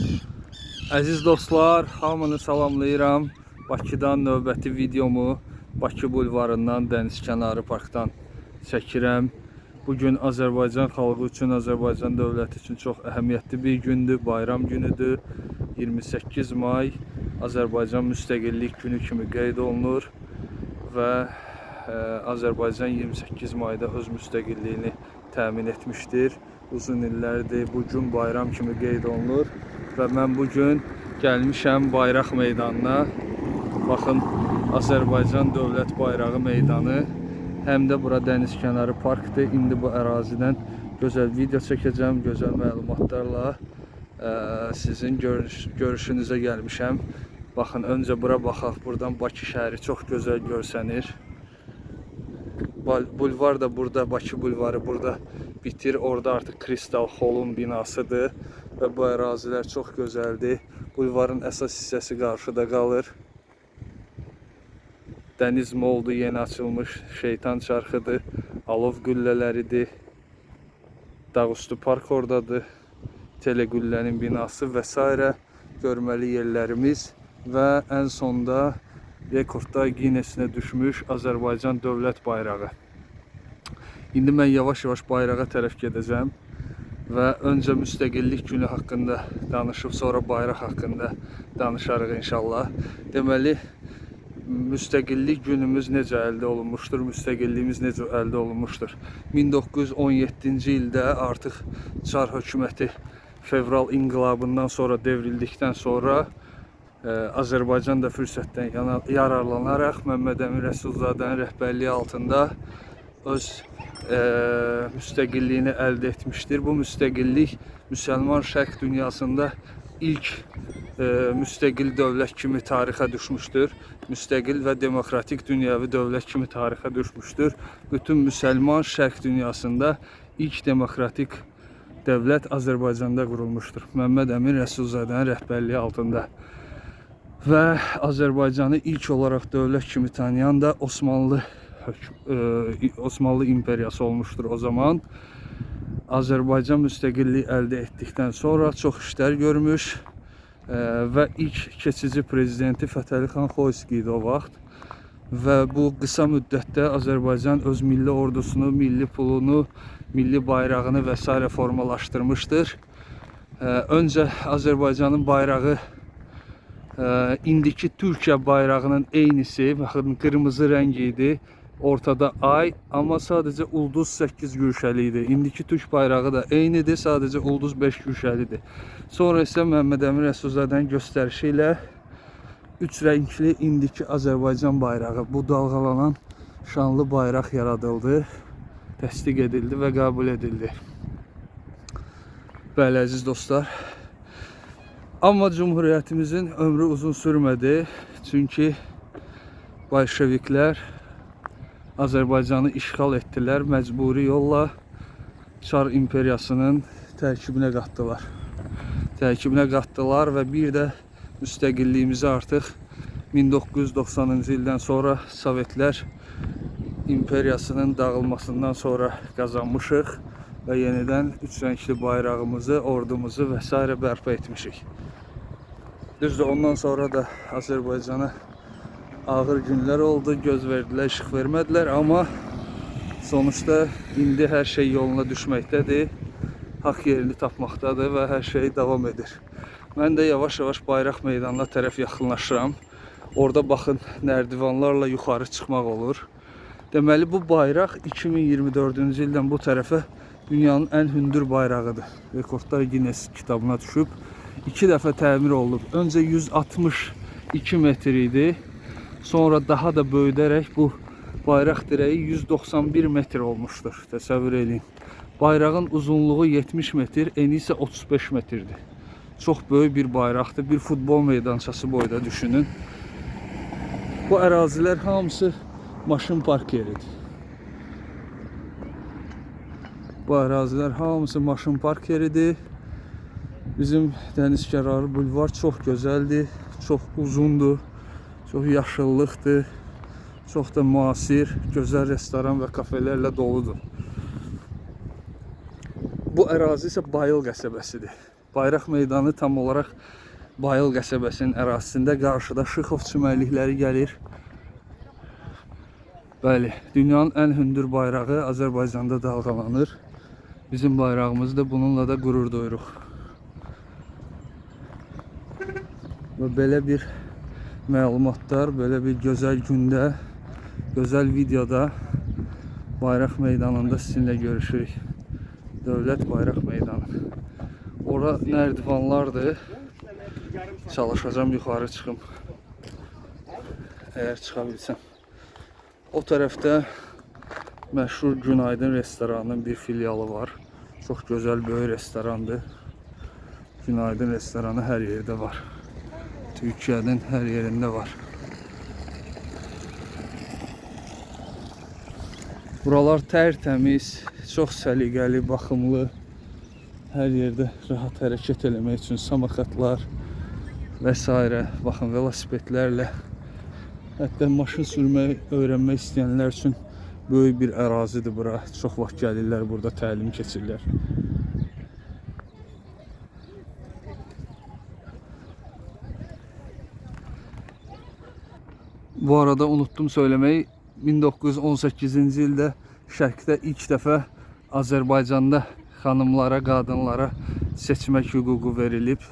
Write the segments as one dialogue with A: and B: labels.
A: Əziz dostlar, hamını salamlayıram. Bakıdan növbəti videomu Bakı bulvarından, dənizkənarı parkdan çəkirəm. Bugün Azərbaycan xalqı üçün, Azərbaycan dövləti üçün çox əhəmiyyətli bir gündür, bayram günüdür. 28 may Azərbaycan Müstəqillik Günü kimi qeyd olunur və Azərbaycan 28 mayda öz müstəqilliyini təmin etmişdir. Uzun illərdir bu gün bayram kimi qeyd olunur və mən bu gün gəlmişəm Bayraq meydanına. Baxın, Azərbaycan Dövlət Bayrağı meydanı. Həm də bura dənizkənarı parkdır. İndi bu ərazidən gözəl video çəkəcəm, gözəl məlumatlarla sizin görüşünüzə gəlmişəm. Baxın, öncə bura baxaq. Buradan Bakı şəhəri çox gözəl görsənir. Bulvar da burada, Bakı bulvarı burada bitir. Orada artıq Kristal Hall'un binasıdır və bu ərazilər çox gözəldir. Bulvarın əsas hissəsi qarşıda qalır. Dəniz moldu yeni açılmış şeytan çarxıdır. Alov qüllələridir. Dağüstü park oradadır. Teleqüllənin binası və s. görməli yerlərimiz və ən sonda rekordlar Guinness-nə düşmüş Azərbaycan dövlət bayrağı. İndi mən yavaş-yavaş bayrağa tərəf gedəcəm və öncə Müstəqillik günü haqqında danışıb, sonra bayraq haqqında danışarıq inşallah. Deməli, müstəqillik günümüz necə əldə olunmuşdur, müstəqilliyimiz necə əldə olunmuşdur? 1917-ci ildə artıq Çar hökuməti fevral inqilabından sonra devrildikdən sonra Azərbaycan da fürsətdən yararlanaraq Məmməd Əmin Rəsulzadənin rəhbərliyi altında öz müstəqilliyini əldə etmişdir. Bu müstəqillik müsəlman şərq dünyasında ilk müstəqil dövlət kimi tarixə düşmüşdür. Müstəqil və demokratik dünyəvi dövlət kimi tarixə düşmüşdür. Bütün müsəlman şərq dünyasında ilk demokratik dövlət Azərbaycanda qurulmuşdur. Məmməd Əmin Rəsulzadənin rəhbərliyi altında. Və Azərbaycanı ilk olaraq dövlət kimi tanıyan da Osmanlı imperiyası olmuşdur o zaman. Azərbaycan müstəqillik əldə etdikdən sonra çox işlər görmüş və ilk keçici prezidenti Fətəli xan Xoyski idi o vaxt. Və bu qısa müddətdə Azərbaycan öz milli ordusunu, milli pulunu, milli bayrağını və s. formalaşdırmışdır. Öncə Azərbaycanın bayrağı indiki Türkiyə bayrağının eynisi, baxın qırmızı rəng idi. Ortada ay, amma sadəcə ulduz 8 güşəli idi. İndiki Türk bayrağı da eynidir, sadəcə ulduz 5 güşəlidir. Sonra isə Məmməd Əmin Rəsulzadənin göstərişi ilə üç rəngli indiki Azərbaycan bayrağı, bu dalğalanan şanlı bayraq yaradıldı, təsdiq edildi və qəbul edildi. Bəli, əziz dostlar. Amma Cumhuriyyətimizin ömrü uzun sürmədi. Çünki bolşeviklər Azərbaycanı işğal etdilər. Məcburi yolla Çar imperiyasının tərkibinə qatdılar. Tərkibinə qatdılar və bir də müstəqilliyimizi artıq 1990-cı ildən sonra Sovetlər imperiyasının dağılmasından sonra qazanmışıq və yenidən üç rəngli bayrağımızı, ordumuzu və s. bərpa etmişik. Düzdür, ondan sonra da Azərbaycana ağır günlər oldu, göz verdilər, işıq vermədilər, amma sonuçta indi hər şey yoluna düşməkdədir, haqq yerini tapmaqdadır və hər şey davam edir. Mən də yavaş-yavaş Bayraq meydanına tərəf yaxınlaşıram. Orada baxın, nərdivanlarla yuxarı çıxmaq olur. Deməli, bu bayraq 2024-cü ildən bu tərəfə dünyanın ən hündür bayrağıdır. Rekordlar Guinness kitabına düşüb. İki dəfə təmir olunub. Öncə 162 metr idi. Sonra daha da böyüdərək bu bayraq dirəyi 191 metr olmuşdur. Təsəvvür eləyin. Bayrağın uzunluğu 70 metr, eni isə 35 metrdir. Çox böyük bir bayraqdır. Bir futbol meydançası boyda düşünün. Bu ərazilər hamısı maşın park yeridir. Bu ərazilər hamısı maşın park yeridir. Bizim dənizkənarı bulvar çox gözəldir, çox uzundur, çox yaşıllıqdır, çox da müasir, gözəl restoran və kafelərlə doludur. Bu ərazi isə Bayıl qəsəbəsidir. Bayraq meydanı tam olaraq Bayıl qəsəbəsinin ərazisində, qarşıda Şıxov çimərlikləri gəlir. Bəli, dünyanın ən hündür bayrağı Azərbaycanda dalğalanır. Bizim bayrağımız da, bununla da qürur duyuruq. Və belə bir məlumatlar, belə bir gözəl gündə, gözəl videoda Bayraq meydanında sizinlə görüşürük. Dövlət Bayraq Meydanı. Ora nərdivanlardır. Çalışacağım yuxarı çıxım. Əgər çıxa bilsəm. O tərəfdə məşhur Günaydın restoranının bir filialı var. Çox gözəl böyük restorandır. Günaydın restoranı hər yerdə var. Türkiyənin hər yerində var. Buralar tərtəmiz, çox səliqəli, baxımlı. Hər yerdə rahat hərəkət eləmək üçün samokatlar və s. Baxın, velosipedlərlə, hətta maşın sürməyi öyrənmək istəyənlər üçün böyük bir ərazidir bura. Çox vaxt gəlirlər, burada təlim keçirlər. Bu arada unuttum söylemeyi. 1918-ci ildə Şərqdə ilk dəfə Azərbaycanda xanımlara, qadınlara seçmək hüququ verilib.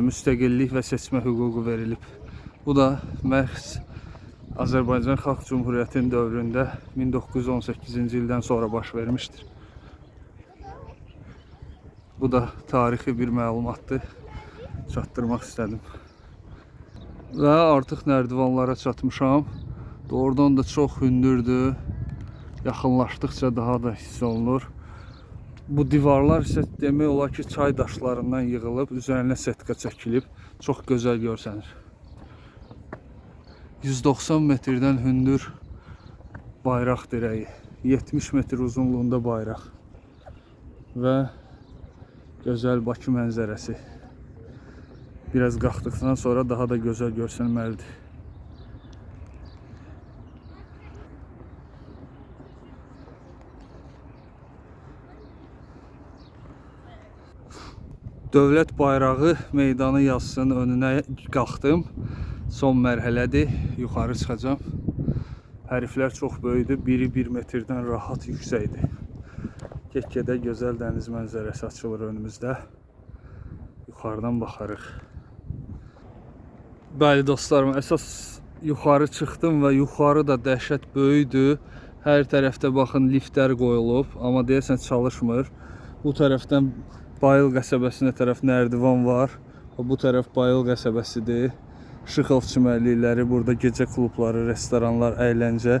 A: Müstəqillik və seçmə hüququ verilib. Bu da məhz Azərbaycan Xalq Cümhuriyyətinin dövründə 1918-ci ildən sonra baş vermişdir. Bu da tarixi bir məlumatdır. Çatdırmaq istədim. Və artıq nərdivanlara çatmışam. Doğrudan da çox hündürdür. Yaxınlaşdıqca daha da hiss olunur. Bu divarlar isə demək olar ki, çay daşlarından yığılıb, üzərinə setka çəkilib. Çox gözəl görsənir. 190 metrdən hündür bayraq dirəyi. 70 metr uzunluğunda bayraq. Və gözəl Bakı mənzərəsi. Biraz qalxdıqdan sonra daha da gözəl görsənməlidir. Dövlət bayrağı meydanı yazısının önünə qalxdım. Son mərhələdir. Yuxarı çıxacağam. Hərflər çox böyükdür. Biri 1 metrdən rahat yüksəkdir. Get-gedə gözəl dəniz mənzərəsi açılır önümüzdə. Yuxarıdan baxarıq. Bəli dostlarım, əsas yuxarı çıxdım və yuxarı da dəhşət böyükdür. Hər tərəfdə baxın liftlər qoyulub, amma deyəsən çalışmır. Bu tərəfdən Bayıl qəsəbəsinə tərəf nərdivan var. Bu tərəf Bayıl qəsəbəsidir. Şıxov çimərlikləri, burada gecə klubları, restoranlar, əyləncə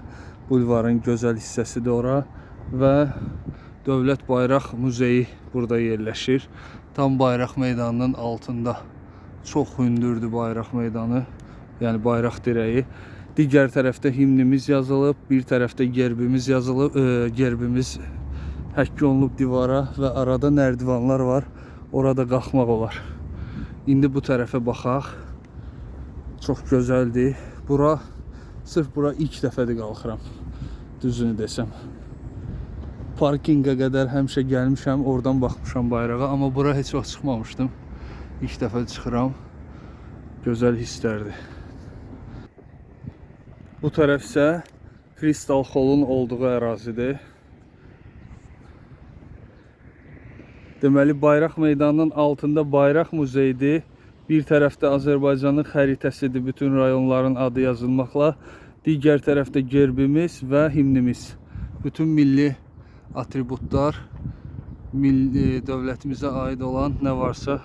A: bulvarın gözəl hissəsidir ora və Dövlət Bayraq Muzeyi burada yerləşir. Tam Bayraq meydanının altında. Çox hündürdür Bayraq meydanı, yəni bayraq dirəyi. Digər tərəfdə himnimiz yazılıb, bir tərəfdə gerbimiz yazılıb, gerbimiz həkk olunub divara və arada nərdivanlar var. Orada qalxmaq olar. İndi bu tərəfə baxaq. Çox gözəldir. Bura, sırf bura ilk dəfədir qalxıram. Düzünü desəm. Parkinqə qədər həmişə gəlmişəm, oradan baxmışam bayrağa, amma bura heç vaxt çıxmamışdım. İlk dəfə çıxıram. Gözəl hisslərdir. Bu tərəf isə Crystal Hall'un olduğu ərazidir. Deməli, Bayraq meydanının altında Bayraq muzeyidir. Bir tərəfdə Azərbaycanın xəritəsidir, bütün rayonların adı yazılmaqla. Digər tərəfdə gerbimiz və himnimiz. Bütün milli atributlar, milli dövlətimizə aid olan nə varsa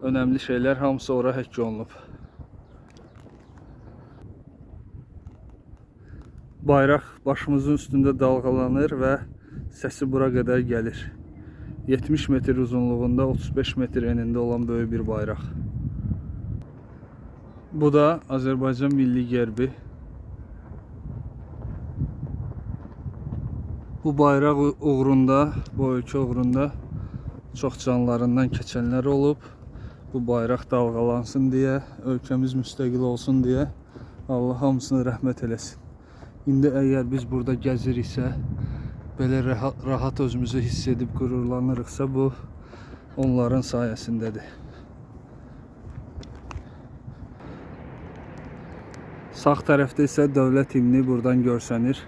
A: önəmli şeylər hamısı ora həkk olunub. Bayraq başımızın üstündə dalğalanır və səsi bura qədər gəlir. 70 metr uzunluğunda, 35 metr enində olan böyük bir bayraq. Bu da Azərbaycan milli gerbi. Bu bayraq uğrunda, bu ölkə uğrunda çox canlarından keçənlər olub. Bu bayraq dalğalansın deyə, ölkəmiz müstəqil olsun deyə Allah hamısına rəhmət eləsin. İndi əgər biz burada gəziriksə, belə rahat özümüzü hiss edib qürurlanırıqsa, bu onların sayəsindədir. Sağ tərəfdə isə dövlət himni buradan görsənir.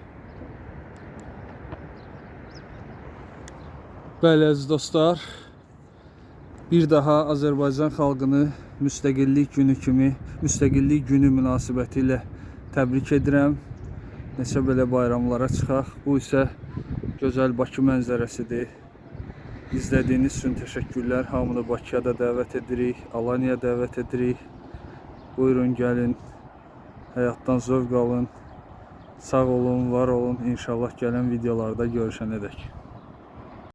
A: Bəli, əziz dostlar, bir daha Azərbaycan xalqını müstəqillik günü kimi, müstəqillik günü münasibətilə təbrik edirəm. Neçə belə bayramlara çıxaq. Bu isə gözəl Bakı mənzərəsidir. İzlədiyiniz üçün təşəkkürlər. Hamını Bakıya da dəvət edirik, Alanyaya dəvət edirik. Buyurun, gəlin. Həyatdan zövq alın. Sağ olun, var olun. İnşallah gələn videolarda görüşənədək.